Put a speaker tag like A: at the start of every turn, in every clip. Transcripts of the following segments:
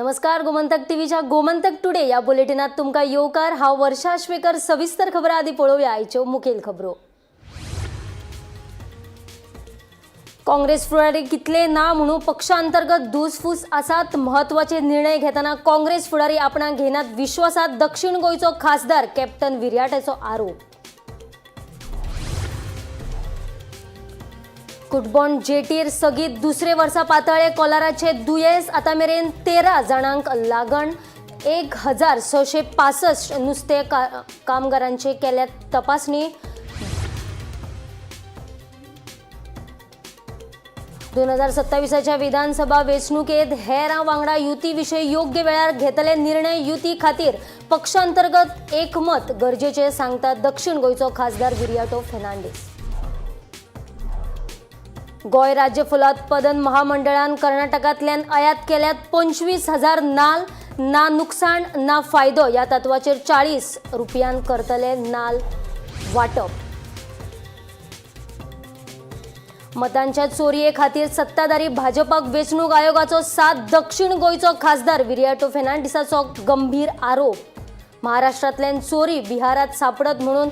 A: नमस्कार, गोमंतक टीव्हीच्या गोमंतक टुडे या बुलेटिनात तुमकां येवकार. हांव वर्षा आश्वेकर. सविस्तर खबरां आदी पळोवया आयच्यो मुखेल खबरो. काँग्रेस फुडारी कितले ना म्हणून पक्षांतर्गत धुसफूस आसात. महत्वाचे निर्णय घेतना काँग्रेस फुडारी आपणाक घेनात विश्वासात. दक्षिण गोंयचो खासदार कॅप्टन विर्याटेचो आरोप. कुटबॉन्ड जेटीर सगीत दुसरे वर्सा पातळ्ळे कॉलराचे दुयेंस. आतां मेरेन 13 जाणांक लागण. 1665 नुस्ते कामगारांचे केल्या तपासणी. 2027च्या विधानसभा वेंचणुकेत हेरां वांगडा युती विशयी योग्य वेळार घेतले निर्णय. युती खातीर पक्षांतर्गत एकमत गरजेचे, सांगता दक्षिण गोंयचो खासदार विरियाटो फेर्नांडीस. गोंय राज्य फलोत्पादन महामंडळान कर्नाटकांतल्यान आयात केल्यात 25,000 नाल. ना नुकसाण ना फायदो ह्या तत्वाचेर 40 रुपयान करतले नाल वांटप. मतांच्या चोरये खातीर सत्ताधारी भाजपाक वेंचणूक आयोगाचो साथ. दक्षिण गोंयचो खासदार विरियाटो फेर्नांडीसाचो गंभीर आरोप. महाराष्ट्रांतल्यान चोरी बिहारात सापडत म्हणून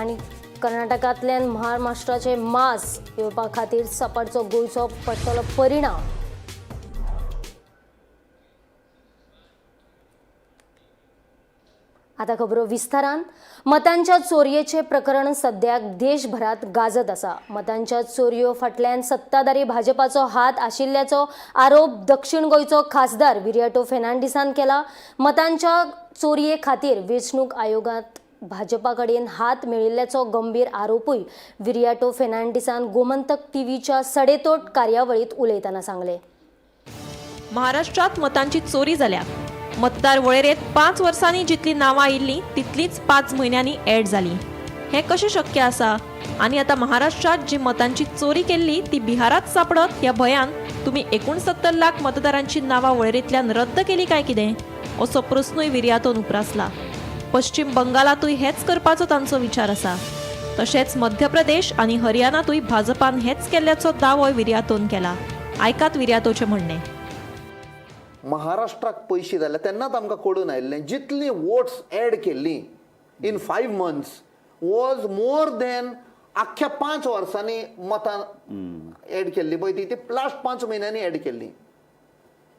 A: आनी कर्नाटकांतल्यान महाराष्ट्राचे मास येवपा खातीर सपाटचो गोंयचो पडटलो परिणाम. आता खबरो विस्तारान. मतांच्या चोरयेचे प्रकरण सद्याक देशभरात गाजत आसा. मतांच्या चोरयो फाटल्यान सत्ताधारी भाजपाचो हात आशिल्ल्याचो आरोप दक्षिण गोंयचो खासदार विरियाटो फेर्नांडीसान केला. मतांच्या चोरये खातीर वेंचणूक आयोगात भाजपा कडेन हात मेळिल्ल्याचो गंभीर आरोपूय विरियाटो फेर्नांडीसान गोमंतक टीव्हीच्या सडेतोड कार्यावळीत उलयतना सांगले.
B: महाराष्ट्रात मतांची चोरी जाल्या. मतदार वळेरेंत 5 वर्सांनी जितली नांवां आयिल्लीं तितलीच 5 म्हयन्यांनी ऍड जाली. हें कशें शक्य आसा? आनी आतां महाराष्ट्रात जी मतांची चोरी केल्ली ती बिहारात सापडत ह्या भंयान तुमी 69 लाख मतदारांची नांवां वळेरेंतल्यान रद्द केली काय कितें, असो प्रस्नूय विर्यातोन उप्रासला. पश्चिम बंगालातूय हेच करपाचो तांचो विचार आसा. तशेंच मध्य प्रदेश आनी हरियाणातूय भाजपान हेच केल्ल्याचो दावोय विर्यातोन केला. आयकात विर्यातोचें म्हणणें.
C: महाराष्ट्राक पयशे जाल्या तेन्नाच आमकां कळून आयिल्लें, जितली वोट्स एड केल्ली in 5 months was more than आख्ख्या 5 वर्सांनी मतां एड केल्ली पळय ती लास्ट 5 म्हयन्यांनी एड केल्ली.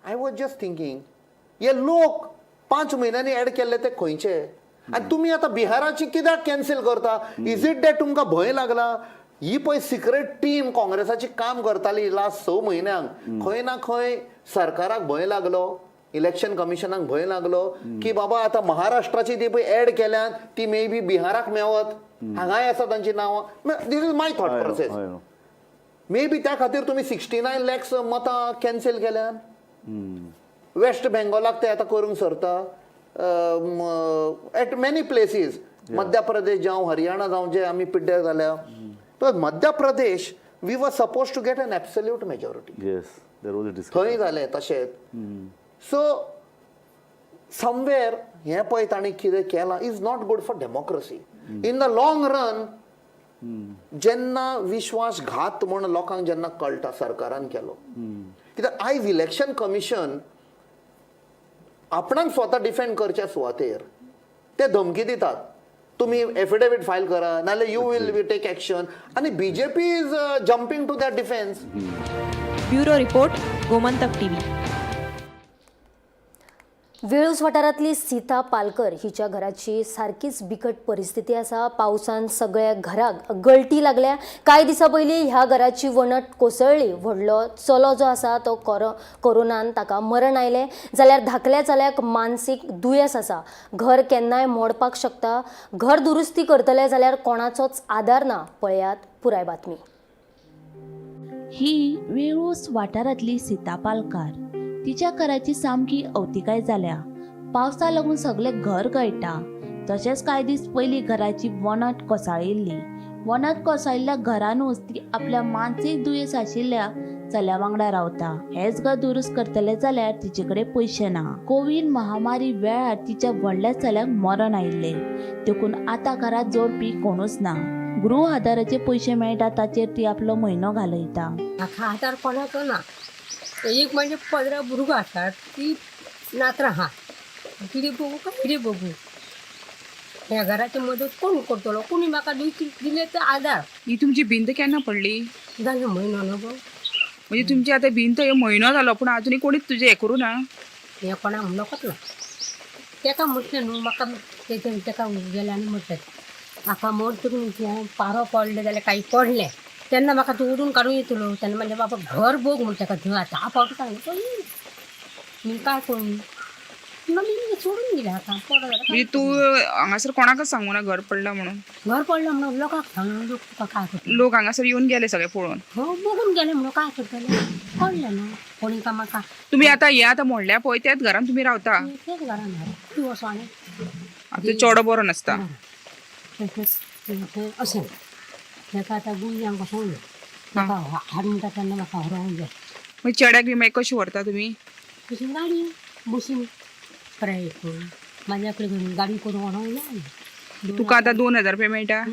C: I was just thinking, हे लोक 5 म्हयन्यांनी एड केल्ले ते खंयचे? आनी तुमी आतां बिहाराची कित्याक कॅन्सील करता? Is it that तुमकां भंय लागला? ही पळय सिक्रेट टीम काँग्रेसाची काम करताली लास्ट 6 म्हयन्यांक, खंय ना खंय सरकाराक भंय लागलो, इलेक्शन कमिशनाक भंय लागलो की बाबा आतां महाराष्ट्राची ती पळय एड केल्यात ती मे बी बिहाराक मेवत, हांगाय आसा तांची नांवां. This is my thought process. May be त्या खातीर तुमी 69 लॅक्स मतां कॅन्सील केल्यात. वेस्ट बेंगॉलाक ते आतां करूंक सरता, eight many places. Madhya Pradesh जावं हरियाणा जावं, जे आमी पिड्ड्यार जाल्या. तर Madhya Pradesh we were suppose to get an absolute majority. थंय जालें तशेंच. सो समवेर हें पळय तांणी कितें केलां is not good for democracy in the long run. जेन्ना विश्वासघात म्हूण लोकांक जेन्ना कळटा सरकारान केलो, कित्याक आयज इलेक्शन कमिशन आपणाक स्वता डिफेंड करच्या सुवातेर ते धमकी दितात, तुमी एफिडेवीट फायल करा नाल्यार you will be take action, आनी BJP is jumping to that defence.
B: Bureau report, Gomantak TV.
A: Velus वाठारांतली सीता पालकर हिच्या घराची सारकीच बिकट परिस्थिती आसा. पावसान सगळ्या घराक गळटी लागल्या. कांय दिसां पयलीं ह्या घराची वणट कोसळ्ळी. व्हडलो चलो जो आसा तो कोरोनान ताका मरण आयलें, जाल्यार धाकल्या चल्याक मानसीक दुयेंस आसा. घर केन्नाय मोडपाक शकता. घर दुरुस्ती करतले जाल्यार कोणाचोच आदार ना. पळयात पुराय बातमी.
D: ही वेळूस वाठारांतली सीता पालकार. तिच्या घराची सामकी अवतिकाय जाल्या. पावसा लागून सगळें घर गळटा. तशेंच कांय दीस पयलीं घराची वणट कोसळिल्ली. वणत कोसळिल्ल्या घरानूच ती आपल्या मानसीक दुयेंस आशिल्ल्या चल्या वांगडा रावता. हेंच घर दुरुस्त करतले जाल्यार तिचे कडेन पयशे ना. कोवीड महामारी वेळार तिच्या व्हडल्या चल्याक मरण आयिल्लें, देखून आतां घरांत जोडपी कोणूच ना. गृह आधाराचे पयशे मेळटा ताचेर ती आपलो म्हयनो घालयता.
E: म्हाका आधार कोणाचो ना. एक म्हणजे 15 भुरगो आसात ती नातरां आहा. कितें बघू काय कितें बघू, ह्या घराची मदत कोण करतलो? कोणी म्हाका दिले तर आधार.
F: ही तुमची भिंत केन्ना पडली?
E: जालें म्हयनो न्हू गो.
F: म्हणजे तुमची आता भिंत ह्यो म्हयनो जालो, पूण अजूनय कोणीच तुजें हें करूं ना.
E: हें कोणाक म्हणकच ना. तेका म्हटलें न्हू म्हाका तेजें तेका गेलें आनी म्हटलें म्हाका मोड तुमी पारो पडलें जाल्यार काही पडलें तेन्ना म्हाका तूं उडून काडून येतलो. तेन्ना म्हणजे बाबा घर बोग म्हण तेका 10 फावटी सांगलें तो येयना. मी काय करूं म्हणून मी सोडून दिलें आतां पडो जाल्यार
F: म्हणजे तूं हांगासर कोणाकच सांगू ना घर पडलां म्हणून?
E: घर पडलें म्हणून लोकांक सांगून लोक तुका काय करतले?
F: लोक हांगासर येवन गेले सगळे पळोवन?
E: हो, बघून गेले म्हणून काय करतले? पडलें न्हू कोणी का म्हाका.
F: तुमी आतां हे आतां मोडल्या पळय त्याच घरान तुमी रावता?
E: तेच घरान तूं वचो आनी
F: आतां चेडो बरो नासता.
E: अशें तेका आतां गुळयांक कसो म्हाका हाड म्हणटा तेन्ना म्हाका व्हरोंक जाय.
F: मागीर चेड्याक बी मागीर कशी व्हरता तुमी?
E: तशी गाडी बसून प्रायवेट करून माझ्या कडेन गाडी करून व्हरोंक जाय.
F: तुका आतां 2000 रुपया मेळटा?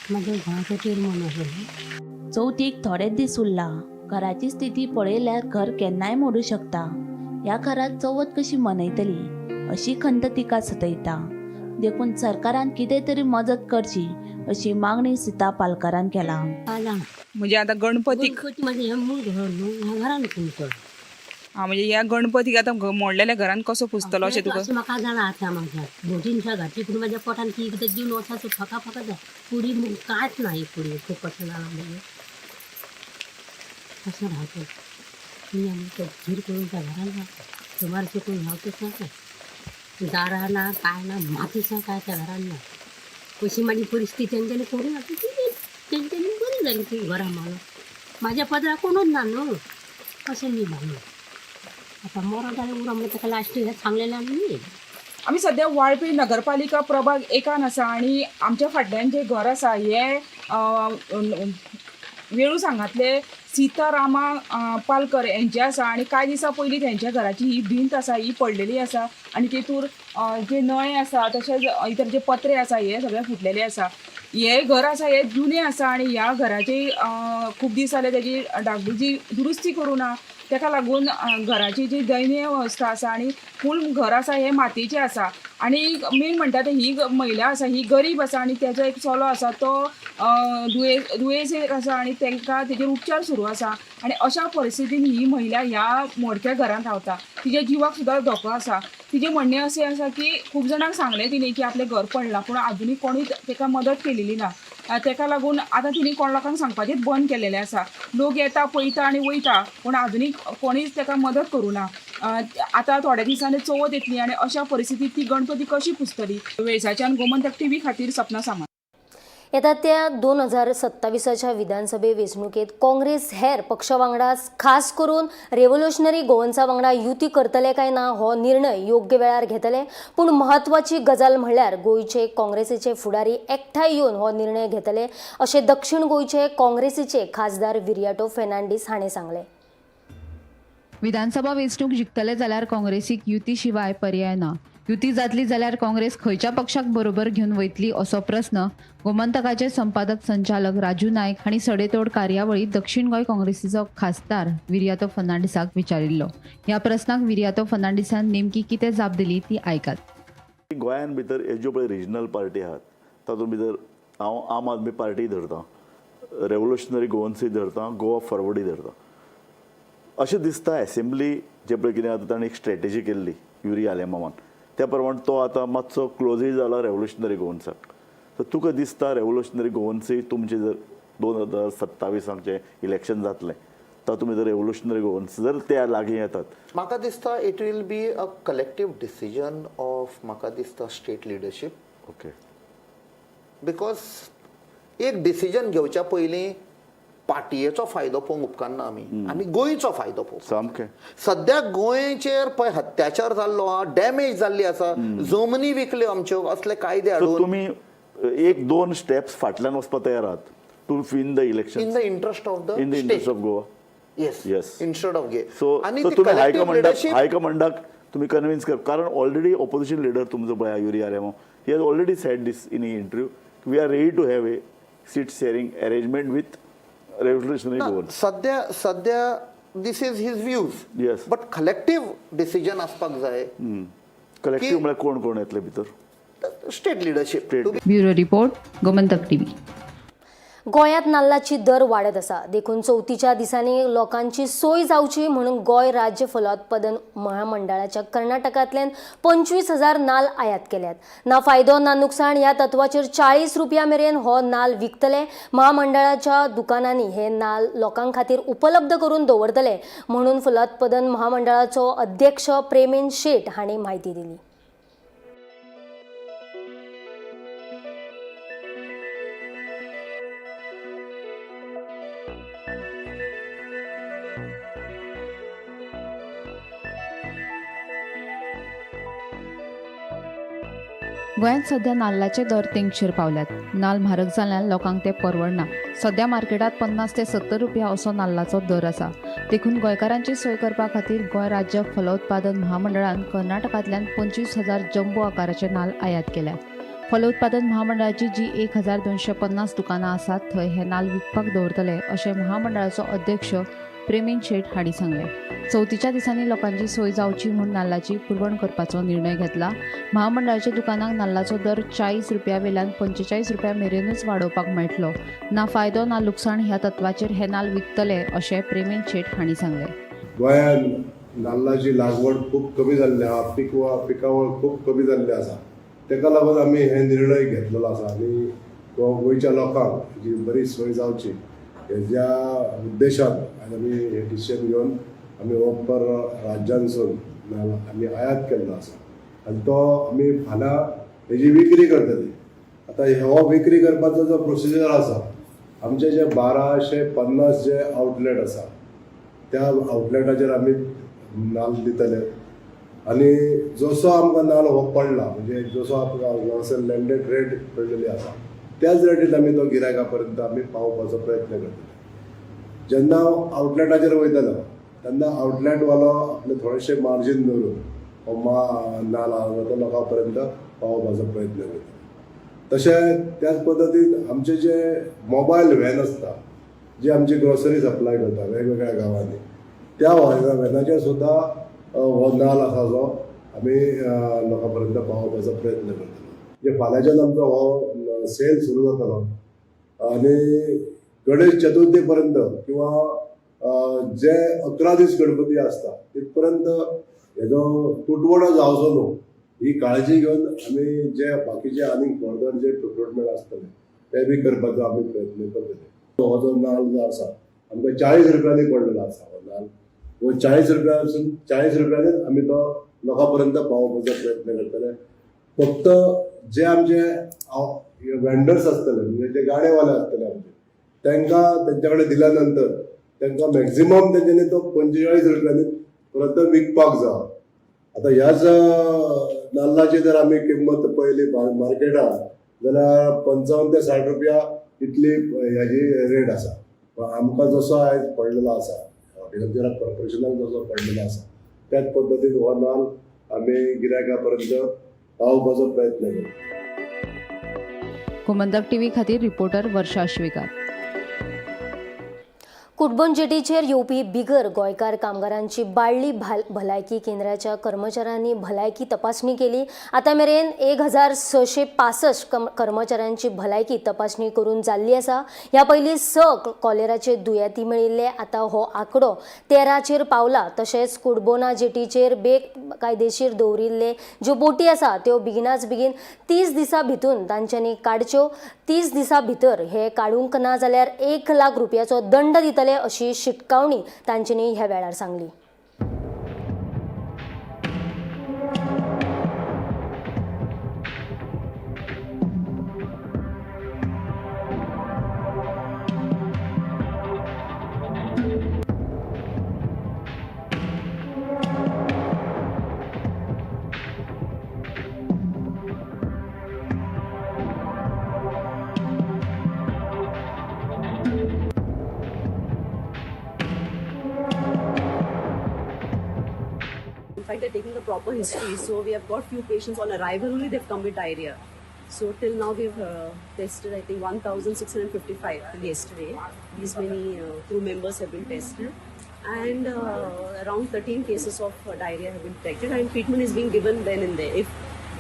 E: म्हाज्या घराचो चेरमन आसलो.
D: चवथीक थोडेच दीस उरला. घराची स्थिती पळयल्यार घर केन्नाय मोडूं शकता. ह्या घरांत चवथ कशी मनयतली अशी खंत तिका सतयता. देखून सरकारान कितें तरी मजत करची अशी मागणी सीता पालकारान केला.
E: काय जाणा.
F: म्हणजे आतां गणपतीक
E: गणपती माझें हें मूळ घर न्हू, ह्या घरान तुमचो.
F: हा, म्हणजे ह्या गणपतीक आतां मोडलेल्या घरान कसो पुजतलो अशें तुका?
E: अशें म्हाका जाणा. आतां म्हाज्या भोटीनच्या घातली पूण म्हाज्या पोटान ती कितें जीवन वचाचो फका फका जाय पुडी कांयच ना. ही पुडी खूब कशें जाणा म्हणजे कशें रावतो तुमी आमी तो धीर करून त्या घरान रावता. सुमार चुकून रावतच ना काय दारां ना काय ना मातीच ना काय त्या घरान ना. अशी माझी परिस्थिती तेंच्यांनी करून आतां ती तेंच्यांनी बरी जाली ती घरां मारून. म्हाज्या पदरा कोणूच ना न्हू अशें मी भावना. आता मरो जाल्यार उरो म्हणून ताका लास्ट हें सांगलेलें आमी.
F: आमी सद्या वाळपय नगरपालिका प्रभाग एकान आसा आनी आमच्या फाटल्यान जें घर आसा हें वेळूस हांगांतले सीतारामा पालकर हेंचें आसा आनी कांय दिसां पयलीं तेंच्या घराची ही भिंत आसा ही पडलेली आसा आनी तेतूर जे नळे आसा तशेंच इतर जे पत्रे आसा हे सगळे फुटलेले आसा. हे घर आसा हे जुनें आसा आनी ह्या घराची खूब दीस जाले तेजी डागडुजी दुरुस्ती करूं ना, तेका लागून घराची जी दयनीय अवस्था आसा आनी फूल घर आसा हें मातयेचें आसा. आनी मेन म्हणटा ते ही महिला आसा ही गरीब आसा आनी तेजो एक चलो आसा तो दुयेंस आसा आनी तांकां तेजेर उपचार सुरू आसा आनी अशा परिस्थितीन ही महिला ह्या मोडक्या घरांत रावता. तिच्या जिवाक सुद्दां धोको आसा. तिजें म्हणणें अशें आसा की खूब जाणांक सांगलें तिणें की आपलें घर पडलां, पूण आजुनूय कोणूय ताका मदत केलेली ना. ताका लागून आतां तिणें कोण लोकांक सांगपाचेंच बंद केलेलें आसा. लोक येता पळयता आनी वयता, पूण आजुनूय कोणीच ताका मदत करूं ना. आतां थोड्या दिसांनी चवथ येतली आनी अशा परिस्थितींत ती गणपती कशी पुजतली? वेळसाच्यान गोमंतक टीव्ही खातीर सपना सामंत.
A: येता त्या 2027च्या विधानसभे वेंचणुकेत काँग्रेस हेर पक्षा वांगडा खास करून रेव्होल्युशनरी गोवन्सा वांगडा युती करतले काय ना हो निर्णय योग्य वेळार घेतले. पूण म्हत्वाची गजाल म्हणल्यार गोंयचे काँग्रेसीचे फुडारी एकठांय येवन हो निर्णय घेतले अशें दक्षिण गोंयचे काँग्रेसीचे खासदार विरियाटो फेर्नांडीस हाणें सांगलें.
G: विधानसभा वेंचणूक जिखतले जाल्यार काँग्रेसीक युती शिवाय पर्याय ना. युती जातली जाल्यार काँग्रेस खंयच्या पक्षाक बरोबर घेवन वयतली असो प्रस्न गोमंतकाचे संपादक संचालक राजू नायक हांणी सडेतोड कार्यावळीत दक्षिण गोंय काँग्रेसीचो खासदार विरियातो फर्नांडीसाक विचारिल्लो. ह्या प्रस्नाक विरियातो फर्नांडीसान नेमकी कितें जाप दिली ती आयकात.
H: गोंयान भितर ह्यो ज्यो पळय रिजनल पार्टी आहात तातूंत भितर हांव आम आदमी पार्टी धरता, रेवोल्युशनरी गोवन्सूय धरता, गोवा फॉरवर्डूय धरता. अशें दिसता एसेंब्ली जे पळय कितें आतां ताणें एक स्ट्रेटजी केल्ली युरी आलेमावान, त्या प्रमाण तो आतां मातसो क्लोजूय जाला रेवोल्युशनरी गोवन्साक. तर तुका दिसता रेवोल्युशनरी गोवन्सूय तुमचें जर 2027 जें इलेक्शन जातलें तातूंत भितर रेवोल्युशनरी गोवन्स जर ते लागीं येतात?
C: म्हाका दिसता it will be a collective decision of म्हाका दिसता स्टेट लिडरशीप. Because एक डिसिजन घेवच्या पयलीं पार्टयेचो फायदो पळोवंक उपकारना, आमी आमी गोंयचो फायदो पळोवंक.
H: सामकें.
C: सद्या गोंयचेर पळय अत्याचार जाल्लो आहा, डॅमेज जाल्ली आसा, जमनी विकल्यो आमच्यो असले कायदे हाडून.
H: तुमी एक दोन स्टेप्स फाटल्यान वचपाक तयार आहात to win the election
C: in the interest of the
H: in the interest of Goa.
C: Yes.
H: Yes.
C: Instead of gay
H: so
C: आनी
H: सो
C: ती
H: तुमी
C: collective
H: हायकमांडाक
C: leadership-
H: हायकमांडाक तुमी कन्विन्स कर, कारण ऑलरेडी ऑपोजिशन लिडर तुमचो पळय Yuri Alemao, he has already said this in a interview, we are ready to have a seat sharing arrangement with Revolutionary
C: ना,
H: Goan.
C: सध्या सध्या this is his views.
H: Yes.
C: But collective decision आसपाक जाय.
H: Collective म्हळ्यार कोण कोण येतले भितर?
C: State leadership.
H: State.
G: Bureau report, Gomantak TV.
A: गोंयांत नाल्लाची दर वाडत आसा, देखून चवथीच्या दिसांनी लोकांची सोय जावची म्हणून गोंय राज्य फलोत्पादन महामंडळाच्या कर्नाटकांतल्यान 25,000 नाल आयात केल्यात. ना फायदो ना नुकसाण ह्या तत्वाचेर 40 रुपया मेरेन हो नाल विकतले. महामंडळाच्या दुकानांनी हे नाल लोकां खातीर उपलब्ध करून दवरतले म्हणून फलोत्पादन महामंडळाचो अध्यक्ष प्रेमेन शेट हांणी म्हायती दिली.
G: गोंयांत सध्या नाल्लाचे दर तेंगशेर पावल्यात. नाल म्हारग जाल्ल्यान लोकांक ते परवडना. सध्या मार्केटात 50 ते 70 रुपया असो नाल्लाचो दर आसा. देखून गोंयकारांची सोय करपा खातीर गोंय राज्य फलोत्पादन महामंडळान कर्नाटकांतल्यान 25,000 जंबो आकाराचे नाल आयात केल्यात. फलोत्पादन महामंडळाची जी 1250 दुकानां आसात थंय हे नाल विकपाक दवरतले अशें महामंडळाचो अध्यक्ष प्रेमेन शेट हांणी सांगलें. चवथीच्या दिसांनी लोकांची सोय जावची म्हूण नाल्लाची पुरवण करपाचो निर्णय घेतला. महामंडळाच्या दुकानांक नाल्लाचो दर 40 रुपया वेल्यान 45 रुपया मेरेनूच वाडोवपाक मेळटलो. ना फायदो ना लुकसाण ह्या तत्वाचेर हे नाल विकतले अशें प्रेमेन शेट हांणी सांगलें.
I: गोंयांत नाल्लाची लागवड खूब कमी जाल्ली आसा, पिकावळ खूब कमी जाल्ली आसा. ताका लागून आमी हे निर्णय घेतलेलो आसा आनी गोंयच्या लोकांक जी बरी सोय जावची हेज्या उद्देशान आयज आमी हे डिसिजन घेवन आमी हो पर राज्यांसून नाल्ल आमी आयात केल्लो आसा आनी तो आमी फाल्यां हेजी विक्री करतले. आतां हो विक्री करपाचो जो प्रोसिजर आसा, आमचे जे 1250 जे आउटलेट आसा त्या आउटलेटाचेर आमी नाल्ल दितले आनी जसो आमकां नाल्ल हो पडला, म्हणजे जसो आमकां हांगासर लँडेड रेट पडलेली आसा त्याच रेटीन आमी तो गिरायका पर्यंत आमी पावोवपाचो प्रयत्न करतले. जेन्ना आउटलेटाचेर वयतलो तेन्ना आउटलेटवालो आपले थोडेशे मार्जीन दवरून हो नाल्ल आसा तो लोकां पर्यंत पावोवपाचो प्रयत्न करतले. तशें त्याच पद्दतीन आमचे जे मोबायल व्हॅन आसता जी आमची ग्रोसरी सप्लाय करता वेगवेगळ्या गांवांनी, त्या व्हॅनाचेर सुद्दां हो नाल्ल आसा जो आमी लोकां पर्यंत पावोवपाचो प्रयत्न करतले. म्हणजे फाल्यांच्यान आमचो हो सेल सुरू जातलो आनी गणेश चतुर्थी पर्यंत किंवा जे 11 दीस गणपती आसता तितपर्यंत हेजो तुटवडो जावचो न्हू ही काळजी घेवन आमी जे बाकीचे आनीक फर्दर जे प्रोक्युरमेंट आसतले ते बी करपाचो आमी प्रयत्न करतले. हो जो नाल्ल जो आसा आमकां 40 रुपयांनी पडलेलो आसा. हो नाल्ल हो 40 रुपयांसून 40 रुपयांनीच आमी तो लोकां पर्यंत पावोवपाचो प्रयत्न करतले. फक्त जे आमचे वेंडर्स आसतले, म्हणजे जे गाडेवाले आसतले आमचे, तांकां तेंच्या कडेन दिल्या नंतर तांकां मॅक्झिमम तेंच्यांनी तो 45 रुपयांनी परत विकपाक जावो. आतां ह्याच नाल्लाची जर आमी किंमत पळयली मार्केटान जाल्यार 55 ते 60 रुपया इतली ह्याची रेट आसा. पण आमकां जसो आयज पडलेलो आसा हॉर्टिकल्चर कॉर्पोरेशनाक जसो पडलेलो आसा त्याच पद्दतीन हो नाल्ल आमी गिरायका पर्यंत पावोवपाचो प्रयत्न करता.
G: गोमंतक टीव्ही खातीर रिपोर्टर वर्षा श्वेकार.
A: कुटबण जेटीचेर येवपी बिगर गोंयकार कामगारांची बाळ्ळी भलायकी केंद्राच्या कर्मचाऱ्यांनी भलायकी तपासणी केली. आतां मेरेन 1665 कर्मचाऱ्यांची भलायकी तपासणी करून जाल्ली आसा. ह्या पयलीं 6 कॉलेराचे दुयेंती मेळिल्ले. आतां हो आंकडो 13चेर पावला. तशेंच कुडबोना जेटीचेर बेकायदेशीर दवरिल्ले ज्यो बोटी आसा त्यो बेगिनाच बेगीन 30 दिसां भितून तांच्यांनी काडच्यो. 30 दिसां भितर हे काडूंक ना जाल्यार 1 लाख रुपयाचो दंड दितले अशी शिटकावणी तांच्यांनी ह्या वेळार सांगली.
J: fact, they're taking the proper history. So we have got few patients on arrival only, they've come with diarrhea. So till now we've tested, I think, 1,655 till yesterday. These many crew members have been tested. And around 13 cases of diarrhea have been detected, and treatment is being given then and there. If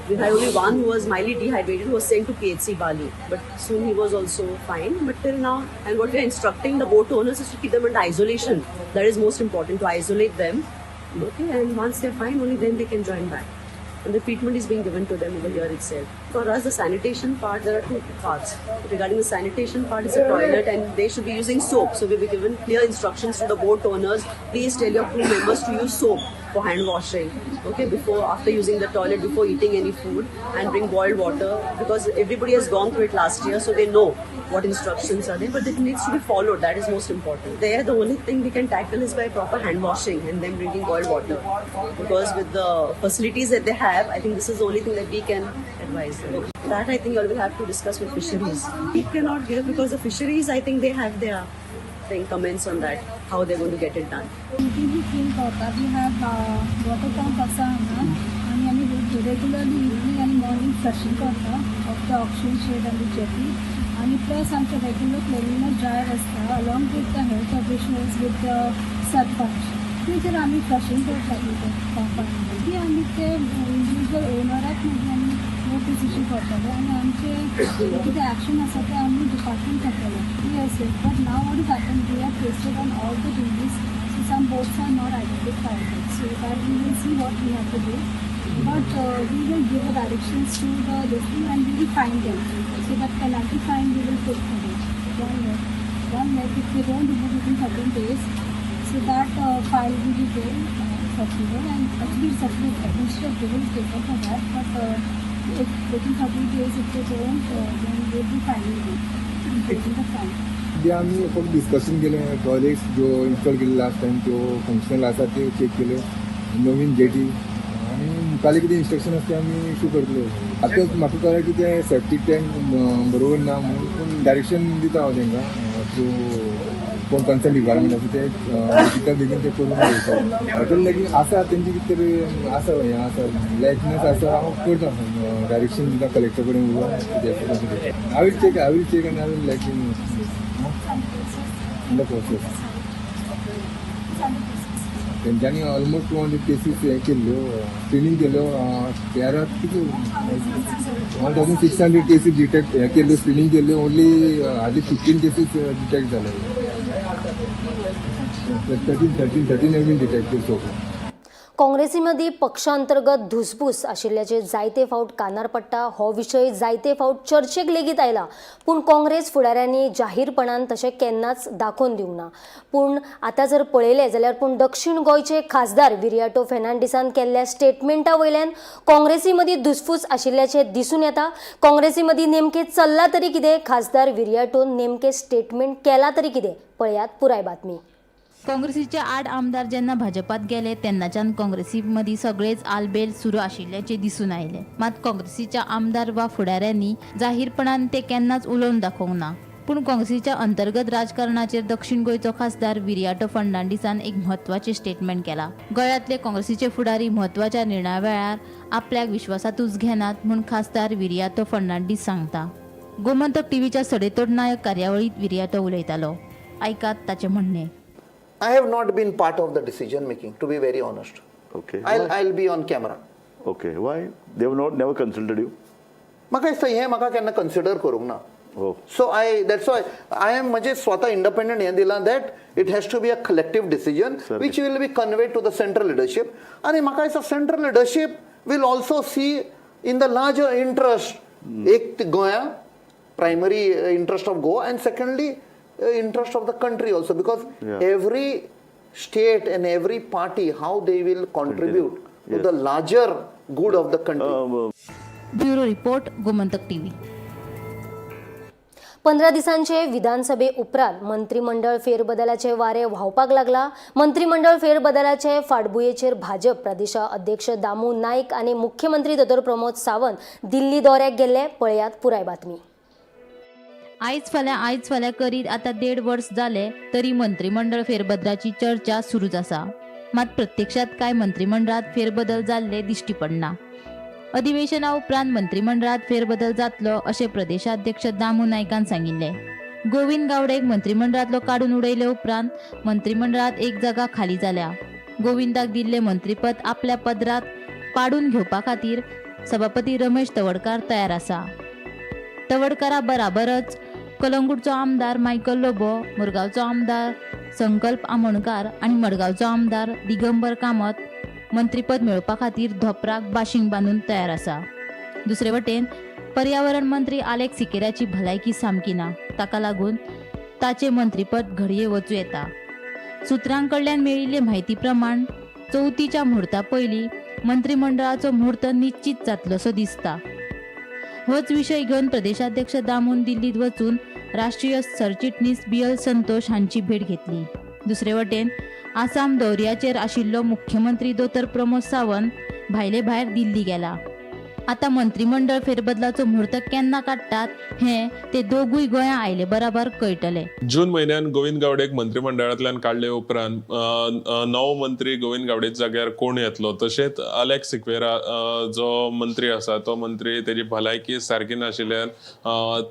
J: we had only one who was mildly dehydrated, who was sent to PHC Bali, but soon he was also fine. But till now, and what we are instructing the boat owners is to keep them under isolation. That is most important, to isolate them. Okay, and once they're fine, only then they can join back. And the treatment is being given to them over here itself. For us, the sanitation part, there are two parts. Regarding the sanitation part, it's a toilet and they should be using soap. So we have given clear instructions to the boat owners, please tell your crew members to use soap for hand washing, okay, before, after using the toilet, before eating any food, and bring boiled water, because everybody has gone through it last year, so they know what instructions are there, but it needs to be followed. That is most important. There, the only thing we can tackle is by proper hand washing and then drinking boiled water, because with the facilities that they have, I think this is the only thing that we can advise them. That I think you all will have to discuss with fisheries. We cannot give, because the fisheries, I think they have their thing, comments on that, how they're going to get it done.
K: Routinely clean करता. We have water pump आसा हांगा आनी आमी regularly evening आनी morning flushing करता of the auction shed आनी jetty, आनी plus आमचे रेगुलर क्लिनिंग ड्रायव्ह आसता along with the health officials, with the sarpanch. तेजेर आमी फ्लशिंग करता पंपान. ती आमी ते इंडिविज्युअल ओनराक मागीर आमी नोटीस इश्यू करतले आनी आमचे कितें एक्शन आसा तें आमी डिपार्टमेंट करतले. Yes, yes, but now what is happen, we have pasted on all the dinghies, so some boats are not identified, so that we will see what we have to do, but we will give the directions to the this thing and we will find them, so that penalty fine we will put for it. 1 lakh, 1 lakh if they don't remove within 13 days, so that file will be there circular, and actually it's approved, administrative approval is taken for that, but if within 30 days if they don't, then they will be fining them, taking the fine.
L: ते आमी फक्त discussion केलें. Toilets ज्यो install केल्ले last time त्यो functional आसा त्यो check केल्यो, नवीन जेटी आनी मुखाल्ले कितें इन्स्ट्रक्शन आसा ते आमी इशू करतले. आतां म्हाका कळ्ळें की ते सेप्टीक टँक बरोबर ना म्हणून, पूण डायरेक्शन दिता हांव तांकां थ्रू कोण कन्सर्न डिपार्टमेंट आसा ते दिता, बेगीन ते करून दवरता. हॉटेल लेगीन आसा तेंची कितें तरी आसा, हें आसा, लॅकनेस आसा. हांव करता, डायरेक्शन दिता कलेक्टर कडेन उलोवन कितें आसा तें. I will check, I will check आनी I will let you know the process. तेंच्यांनी ऑलमोस्ट 200 केसीस हें केल्ल्यो, स्क्रिनींग केल्यो. तेरा कितें 1,600 cases detect हें केल्ल्यो, स्क्रिनींग केल्ल्यो. ओन्ली हार्डली 15 केसीस डिटेक्ट जाले. 13, 13, 13 have been detected so far.
A: काँग्रेसीमदीं पक्षांतर्गत धुसफूस आशिल्ल्याचे जायते फावट कानार पडटा. हो विशय जायते फावट चर्चेक लेगीत आयला, पूण काँग्रेस फुडाऱ्यांनी जाहीरपणान तशें केन्नाच दाखोवन दिवंक ना. पूण आतां जर पळयलें जाल्यार पूण दक्षिण गोंयचे खासदार विरियाटो फेर्नांडीसान केल्ल्या स्टेटमेंटा वयल्यान काँग्रेसी मदीं धुसफूस आशिल्ल्याचें दिसून येता. काँग्रेसी मदीं नेमकें चल्लां तरी कितें? खासदार विरियाटोन नेमकें स्टेटमेंट केलां तरी कितें? पळयात पुराय बातमी.
D: काँग्रेसीचे आठ आमदार जेन्ना भाजपात गेले तेन्नाच्यान काँग्रेसी मदीं सगळेच आलबेल सुरू आशिल्ल्याचें दिसून आयलें. मात काँग्रेसीच्या आमदार वा फुडाऱ्यांनी जाहीरपणान ते केन्नाच उलोवन दाखोवंक ना. पूण काँग्रेसीच्या अंतर्गत राजकारणाचेर दक्षिण गोंयचो खासदार विरियाटो फर्नांडीसान एक म्हत्वाचें स्टेटमेंट केलां. गोंयांतले काँग्रेसीचे फुडारी म्हत्वाच्या निर्णया वेळार आपल्याक विश्वासांतूच घेनात म्हूण खासदार विरियातो फर्नांडीस सांगता. गोमंतक टीव्हीच्या सडेतोड नायक कार्यावळींत विरियातो उलयतालो. आयकात ताचें म्हणणें.
C: I have not been part of the decision making, to be very honest. I'll be on camera.
H: Okay, why they have not never consulted you?
C: म्हाका दिसता हें म्हाका केन्ना कन्सिडर करूंक ना.
H: हो.
C: So I that's why I am म्हणजे स्वता इंडिपेंडंट हें दिलां that it has to be a collective decision which will be conveyed to the central leadership. आनी म्हाका दिसता central leadership will also see in the larger interest, एक गोंया, primary interest of Goa, and secondly interest of the country also, because every state and every party, how they will contribute to the larger good of the country.
D: Bureau report, Gomantak TV.
A: 15 दिसांचे विधानसभे उपरांत मंत्रिमंडळ फेरबदलाचे वारे व्हांवपाक लागला. मंत्रिमंडळ फेरबदलाचे फाटभुंयेचेर भाजप प्रदेशा अध्यक्ष दामू नायक आनी मुख्यमंत्री दोतोर प्रमोद सावंत दिल्ली दौऱ्याक गेल्ले. पळयात पुराय बातमी.
D: आयज फाल्यां, आयज फाल्यां करीत आतां देड वर्स जालें तरी मंत्रिमंडळ फेरबदलाची चर्चा सुरूच आसा. मात प्रत्यक्षात काय मंत्रिमंडळात फेरबदल जाल्ले दिश्टी पडना. अधिवेशना उपरांत मंत्रिमंडळात फेरबदल जातलो अशें प्रदेशाध्यक्ष दामू नायकान सांगिल्लें. गोविंद गावडेक मंत्रिमंडळांतलो काडून उडयले उपरांत मंत्रिमंडळात एक जागा खाली जाल्या. गोविंदाक दिल्लें मंत्रीपद आपल्या पदरात पाडून घेवपा खातीर सभापती रमेश तवडकार तयार आसा. तवडकारा बराबरच कलंगूटचो आमदार मायकल लोबो, मुरगांवचो आमदार संकल्प आमोणकार आनी मडगांवचो आमदार दिगंबर कामत मंत्रीपद मेळोवपा खातीर धोपराक बाशींग बांदून तयार आसा. दुसरे वटेन पर्यावरण मंत्री आलेक्स सिकेराची भलायकी सामकी ना. ताका लागून ताचें मंत्रीपद घडये वचूं येता. सुत्रां कडल्यान मेळिल्ले म्हायती प्रमाण चवथीच्या म्हुर्ता पयलीं मंत्रिमंडळाचो म्हूर्त निश्चित जातलोसो दिसता. होच विशय घेवन प्रदेशाध्यक्ष दामून दिल्लीत वचून राष्ट्रीय सरचिटणीस बी एल संतोष हांची भेट घेतली. दुसरे वटेन आसाम दौऱ्याचेर आशिल्लो मुख्यमंत्री दोतोर प्रमोद सावंत भायले भायर दिल्ली गेला. आतां मंत्रिमंडळ फेरबदलाचो म्हूर्त केन्ना काडटात हें ते दोगूय गोंया आयले बराबर कळटलें.
M: जून म्हयन्यान गोविंद गावडेक मंत्रिमंडळांतल्यान काडले उपरांत नवो मंत्री गोविंद गावडेच्या जाग्यार कोण येतलो, तशेंच अलेक्स सिक्वेरा जो मंत्री आसा तो मंत्री तेजी भलायकी सारकी नाशिल्ल्यान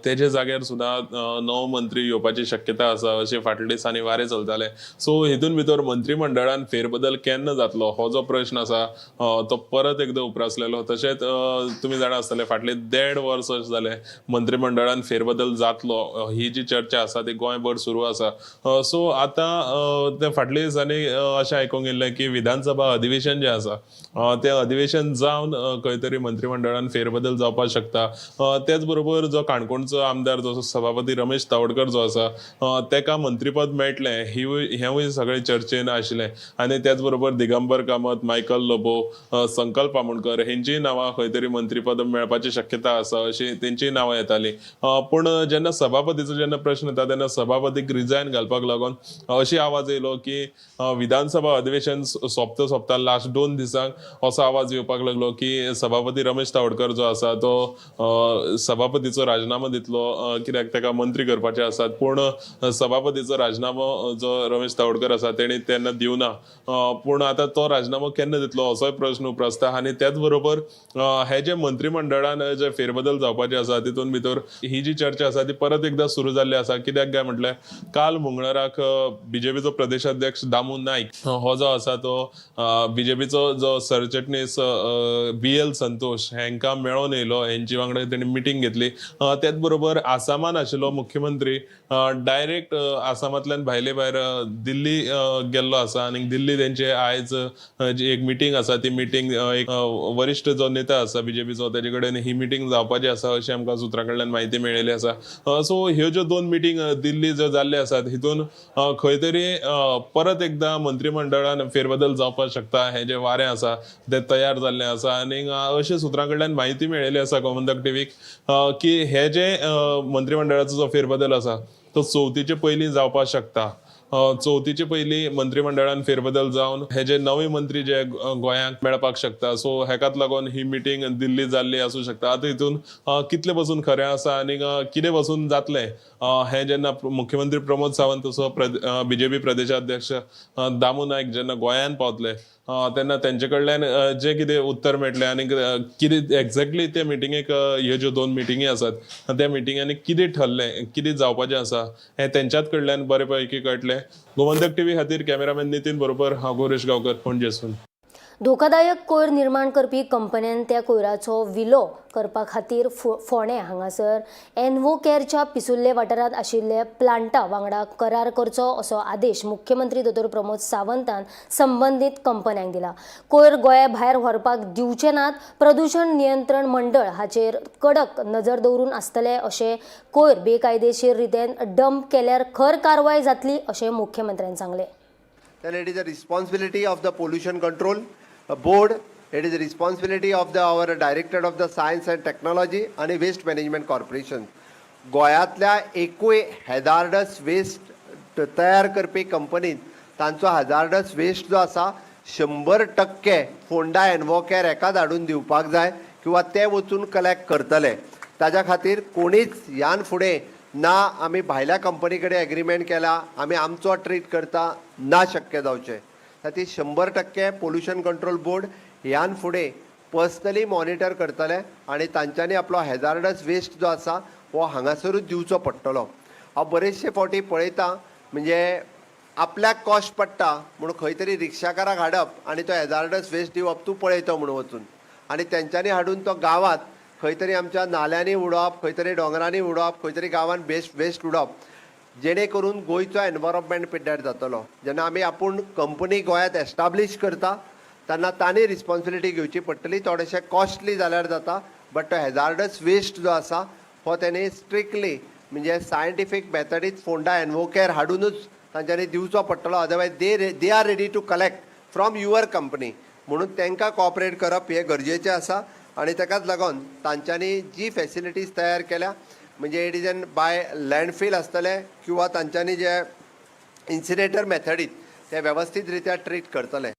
M: तेजे जाग्यार सुद्दां नवो मंत्री येवपाची शक्यता आसा अशें फाटल्या दिसांनी वारें चलतालें. सो हितून भितर मंत्रिमंडळान फेरबदल केन्ना जातलो हो जो प्रश्न आसा तो परत एकदां उप्रासलेलो. तशेंच तुमी जाणा आसतले फाटले 1.5 वर्स अशें जालें मंत्रिमंडळान फेरबदल जातलो ही जी चर्चा आसा ती गोंयभर सुरू आसा. सो आतां ते फाटल्या दिसांनी अशें आयकूंक येयल्लें की विधानसभा अधिवेशन जें आसा तें अधिवेशन जावन खंय तरी मंत्रिमंडळान फेरबदल जावपाक शकता. तेच बरोबर जो काणकोणचो आमदार जो सभापती रमेश तावडकर जो आसा तेका मंत्रीपद मेळटलें हेंवूय सगळें चर्चेन आशिल्लें. आनी त्याच बरोबर दिगंबर कामत, मायकल लोबो, संकल्प आमोणकर हेंचीय नांवां खंय तरी मंत्रीपद मेळपाची शक्यता आसा अशी तेंचीय नांवां येतालीं. पूण जेन्ना सभापतीचो जेन्ना प्रश्न येता तेन्ना सभापतीक रिजायन घालपाक लागून अशी आवाज येयलो की विधानसभा अधिवेशन सोंपता सोंपता लास्ट 2 दिसांक असो आवाज येवपाक लागलो की सभापती रमेश तावडकर जो आसा तो सभापतीचो राजिनामो दितलो, कित्याक ताका मंत्री करपाचे आसात. पूण सभापतीचो राजिनामो जो रमेश तावडकर आसा तेणी तेन्ना दिवना. पूण आतां तो राजिनामो केन्ना दितलो असोय प्रश्न उप्रासता. आनी त्याच बरोबर हे जे मंत्रिमंडळान जे फेरबदल जावपाचे आसा तितून भितर ही जी चर्चा आसा ती परत एकदां सुरू जाल्ली आसा. कित्याक काय म्हटल्यार काल मंगळाराक बीजेपीचो प्रदेशाध्यक्ष दामू नायक हो जो आसा तो बीजेपीचो जो सरचिटणीस बी एल संतोष हांकां मेळोन येयलो, हेंची वांगडा तेणी मिटींग घेतली. त्याच बरोबर आसामान आशिल्लो मुख्यमंत्री डायरेक्ट आसामांतल्यान भायले भायर दिल्ली गेल्लो आसा आनी दिल्ली तेंचे आयज जी एक मिटींग आसा ती मिटींग एक वरिश्ठ जो नेता आसा बीजेपीचो तेजे कडेन ही मिटींग जावपाची आसा अशें आमकां सुत्रां कडल्यान म्हायती मेळिल्ली आसा. सो ह्यो ज्यो 2 मिटींग दिल्ली ज्यो जाल्ल्यो आसात हितून खंय तरी परत एकदां मंत्रिमंडळान फेरबदल जावपाक शकता हें जें वारें आसा तें तयार जाल्लें आसा. आनी अशें सुत्रां कडल्यान म्हायती मेळिल्ली आसा गोमंतक टीव्हीक की हे जे मंत्रिमंडळाचो जो फेरबदल आसा तो चवथीचे पयलीं जावपाक शकता. चवथीचे पयलीं मंत्रिमंडळान फेरबदल जावन हे जे नवे मंत्री जे गोंयांक मेळपाक शकता. सो हेकाच लागून ही मिटींग दिल्ली जाल्ली आसूं शकता. आतां हितून कितले पसून खरें आसा आनी कितें पसून जातलें हें जेन्ना मुख्यमंत्री प्रमोद सावंत तसो बीजेपी प्रदेशाध्यक्ष दामू नायक जेन्ना गोंयांत पावतले तेन्ना तेंचे कडल्यान जें कितें उत्तर मेळटलें आनी कितें एक्झॅक्टली ते मिटिंगेक ह्यो ज्यो 2 मिटिंगी आसात त्या मिटिंगांनी कितें ठरलें कितें जावपाचें आसा हें तेंच्याच कडल्यान बरे पैकी कळटलें. गोमंतक टीव्ही खातीर कॅमेरामॅन नितीन बरोबर हांव गौरेश गांवकर, पणजेसून.
A: धोकादायक कोयर निर्माण करपी कंपन्यान त्या कोयराचो विलो करपा खातीर फोंडें हांगासर एनवोकेअरच्या पिसुल्ले वाठारांत आशिल्ले प्लांटा वांगडा करार करचो असो आदेश मुख्यमंत्री दोतोर प्रमोद सावंतान संबंदीत कंपन्यांक दिला. कोयर गोंया भायर व्हरपाक दिवचे नात. प्रदूशण नियंत्रण मंडळ हाचेर कडक नजर दवरून आसतले अशें कोयर बेकायदेशीर रितीन डंप केल्यार खर कारवाय जातली अशें मुख्यमंत्र्यान सांगलें.
N: Then it is a responsibility of the Pollution Control Board. It is the responsibility of the our Director of the Science and Technology आणि वेस्ट मॅनेजमेंट कॉर्पोरेशन. गोंयांतल्या एकूय हॅजार्डस वेस्ट तयार करपी कंपनीत तांचो हॅजार्डस वेस्ट जो आसा 100% फोंडा एनवोकेअर हेका धाडून दिवपाक जाय किंवा ते वचून कलेक्ट करतले. ताज्या खातीर कोणीच ह्यान फुडें ना आमी भायल्या कंपनी कडेन एग्रीमेंट केला, आमी आमचो ट्रीट करता ना शक्य जावचें. ती 100% पोल्युशन कंट्रोल बोर्ड ह्यान फुडें पर्सनली मॉनिटर करतले आनी तांच्यांनी आपलो हॅजार्डस वेस्ट जो आसा हो हांगासरूच दिवचो पडटलो. हांव बरेचशे फावटी पळयता, म्हणजे आपल्याक कॉस्ट पडटा म्हूण खंय तरी रिक्षाकाराक हाडप आनी तो हॅजार्डस वेस्ट दिवप, तूं पळयतो म्हूण वचून, आनी तेंच्यांनी हाडून तो गांवांत खंय तरी आमच्या नाल्यांनी उडोवप, खंय तरी दोंगरांनी उडोवप, खंय तरी गांवांत वेस्ट उडोवप, जेणे करून गोंयचो एनवायरमेंट पिड्ड्यार जातलो. जेन्ना आमी आपूण कंपनी गोंयांत एस्टाब्लीश करता तेन्ना तांणी रिस्पोन्सिबिलिटी घेवची पडटली. थोडेशें कॉस्टली जाल्यार जाता, बट तो हॅजार्डस वेस्ट जो आसा हो तेणी स्ट्रिक्टली म्हणजे सायंटिफीक मेथडीत फोंडा एनवोकेर हाडुनूच तांच्यांनी दिवचो पडटलो. Otherwise they are ready to collect from your company, म्हणून तांकां कॉपरेट करप हें गरजेचें आसा. आनी ताकाच लागून तांच्यांनी जी फॅसिलिटीज तयार केल्या, म्हणजे it is an by landfill आसतलें किंवा तांच्यांनी जे इन्सिनेटर मेथडीत ते वेवस्थीत रित्या ट्रीट करतले.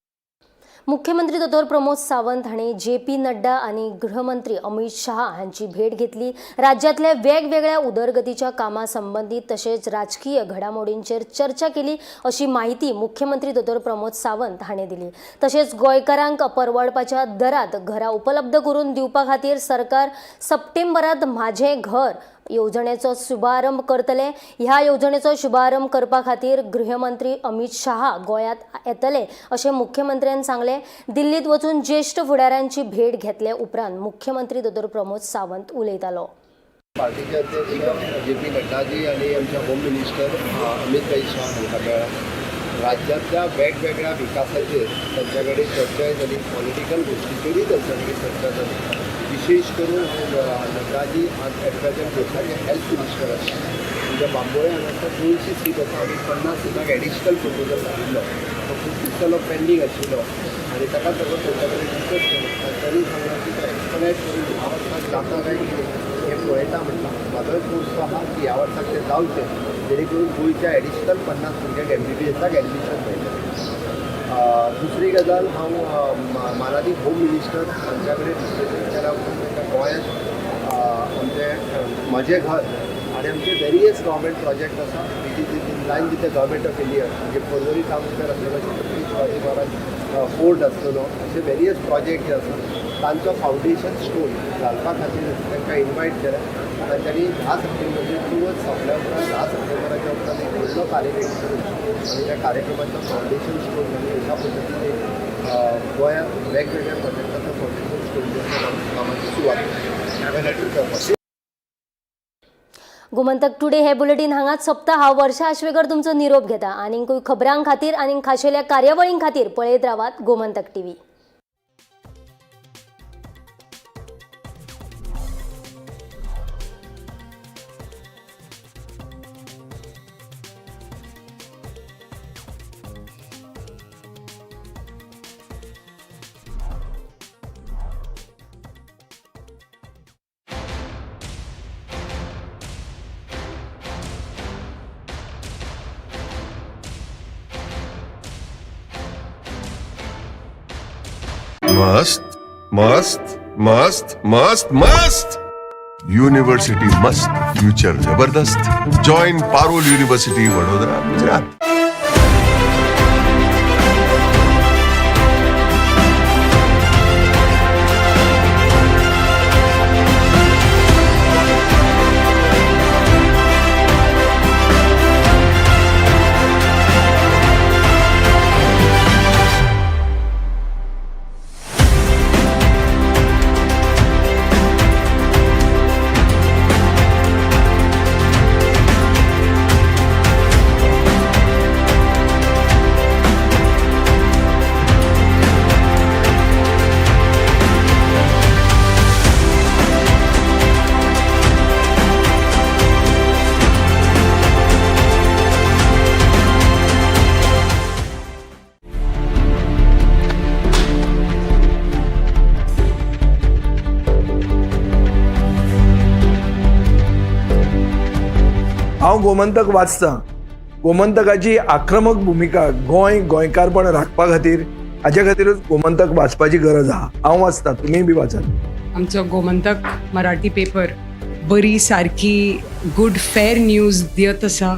A: मुख्यमंत्री दोतोर प्रमोद सावंत हांणी जे पी नड्डा आनी गृहमंत्री अमित शहा हांची भेट घेतली. राज्यांतल्या वेगवेगळ्या उदरगतीच्या कामां संबंदीत तशेंच राजकीय घडामोडींचेर चर्चा केली अशी माहिती मुख्यमंत्री दोतोर प्रमोद सावंत हांणी दिली. तशेंच गोंयकारांक परवडपाच्या दरात घरां उपलब्ध करून दिवपा खातीर सरकार सप्टेंबरात म्हाजें घर येवजणेचो शुभारंभ करतले. ह्या येवजणेचो शुभारंभ करपा खातीर गृहमंत्री अमित शहा गोंयांत येतले अशें मुख्यमंत्र्यान सांगलें. दिल्लीत वचून ज्येश्ठ फुडाऱ्यांची भेट घेतले उपरांत मुख्यमंत्री दोतोर प्रमोद सावंत उलयतालो.
N: पार्टीचे अध्यक्ष जे पी नड्डाजी आनी आमचे होम मिनिस्टर अमित भाई शाह हांकां मेळ्ळा. राज्यांतल्या वेगवेगळ्या विकासाचेर तांच्या कडेन चर्चाय जाली, पॉलिटिकल गोश्टीचेरूय तांच्या कडेन चर्चा जाली. विशेष करून नड्डाजी आज एट प्रेझेंट देशाचे हेल्थ मिनिस्टर आसा. म्हणजे बांबोळे हांगासर 200 सीट आसा, आमी 50 सिटांक एडिशनल प्रपोजल घालिल्लो, तो खूब दीस जालो पेंडींग आशिल्लो आनी ताकाच लागून तांच्या कडेन डिस्कस केलें. तांच्यांनी सांगलां की तो एक्सपेडायट करून ह्या वर्साक जाता काय कितें हें पळयता म्हटलां. म्हाजोय फोर्स आहा की ह्या वर्साक तें जावचें, जेणे करून गोंयच्या एडिशनल 50 भुरग्यांक एमबीबीएसाक एडमिशन मेळटलें. दुसरी गजाल, हांव मानादीक होम मिनिस्टर हांच्या कडेन डिस्कशन केल्या उपरांत तांकां गोंयांत आमचें म्हजें घर आनी आमचे वेरियस गव्हर्मेंट प्रोजेक्ट आसा which is in line with the government of India, म्हणजे पर्वरी टावन स्क्वेअर आसलेलो, छत्रपती शिवाजी महाराज फोर्ट आसलेलो, अशे वेरियस प्रोजेक्ट जे आसा तांचो फावंडेशन स्टोन घालपा खातीर तांकां इनवायट केलें. तांच्यांनी 10 सप्टेंबर चवथ सोंपल्या उपरांत 10 सप्टेंबराच्या उपरांत एक व्हडलो कार्यक्रम करून आनी त्या कार्यक्रमाचो फावंडेशन स्टोन घालून अशा पद्दतीन एक गोंयांत वेगवेगळ्या प्रोजेक्टाचो फावंडेशन स्टोन जे आसा कामाची सुरवात करपाक.
A: गोमंतक टुडे हे बुलेटीन हांगाच सोंपता. हांव वर्षा आश्वेकर तुमचो निरोप घेता. आनीकूय खबरां खातीर आनी खाशेल्या कार्यावळीं खातीर पळयत रावात गोमंतक टीव्ही.
I: मस्त मस्त मस्त मस्त मस्त यूनिवर्सिटी मस्त, फ्यूचर जबरदस्त. Join Parul university, Vadodara, Gujarat.
O: हांव गोमंतक वाचतां. गोमंतकाची आक्रमक भुमिका गोंय गोंयकारपण राखपा खातीर, हाज्या खातीरूच गोमंतक वाचपाची गरज आहा. हांव वाचतां, तुमीय बी वाचात.
P: आमचो गोमंतक मराठी पेपर बरी सारकी गुड फेर न्यूज दियत आसा,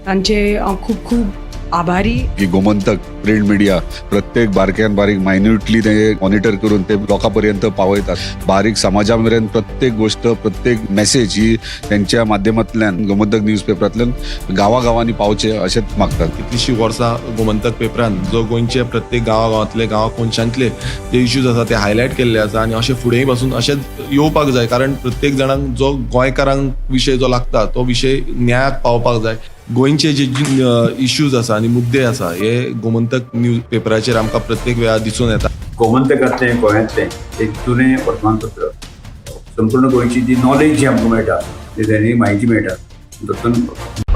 P: तांचे हांव खूब खूब आभारी.
Q: की गोमंतक प्रिंट प्रिंट मिडिया प्रत्येक बारक्यान बारीक मायन्युटली ते मॉनिटर करून ते लोकां पर्यंत पावयतात. बारीक समाजा मेरेन प्रत्येक गोष्ट, प्रत्येक मेसेज ही त्यांच्या माध्यमांतल्यान गोमंतक न्यूज पेपरांतल्यान गांवागांवांनी पावचे अशेंच मागतात.
M: कितलीशीं वर्सां गोमंतक पेपरान जो गोंयचे प्रत्येक गांवागांवांतले, गांवा कोनशांतले जे इश्यूज आसा ते हायलायट केल्ले आसा आनी अशें फुडेंय पासून अशेंच येवपाक जाय, कारण प्रत्येक जाणांक जो गोंयकारांक विशय जो लागता तो विशय न्यायाक पावपाक जाय. गोंयचे जे इश्यूज आसा आनी मुद्दे आसा हे गोमंतक न्यूज पेपराचेर आमकां प्रत्येक वेळार दिसून येता.
R: गोमंतकांतलें गोंयांतलें एक जुनें वर्तमानपत्र, संपूर्ण गोंयची जी नॉलेज जी आमकां मेळटा, जी म्हायती मेळटा तातूंत.